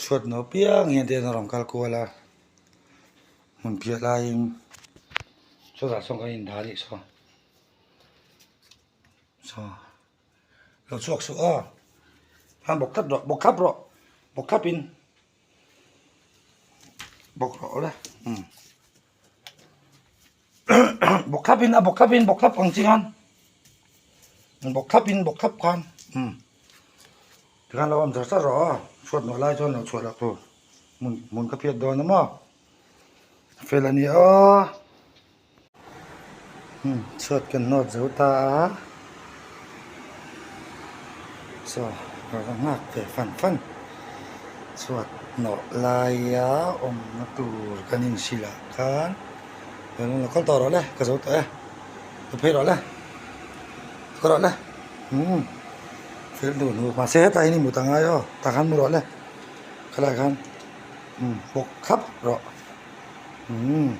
Chhuat nawh piang hian te an rawn kal kual a hmun phiah laiin chutah sawn kan indah a nih saw saw lo chhuak suh aw khan bawk thlap rawh bawk thlap rawh bawk thlap in bawk rawh awle umm bawk thlap in a bawk thlap in bawk thlap ang chi khan bawk thlap in bawk thlap khan umm tikhan lo awm char char rawh aw chhuat nawh lai chuan lo chhuah loh tur hmun hmun ka phiat dawn a maw fel a ni aw. Chhuat kan nawt zo ta a saw ka va nghak ve fan fan chhuat nawh laia awmna tur kan inhrilh ah khan lo kal tawh rawh le ka zo tawh e ka phei rawh le ka rawh le umm fel duh hnu mahse hetah hian i mut a ngai aw tah khan mu rawh le khalai khan umm bawk thlap rawh umm.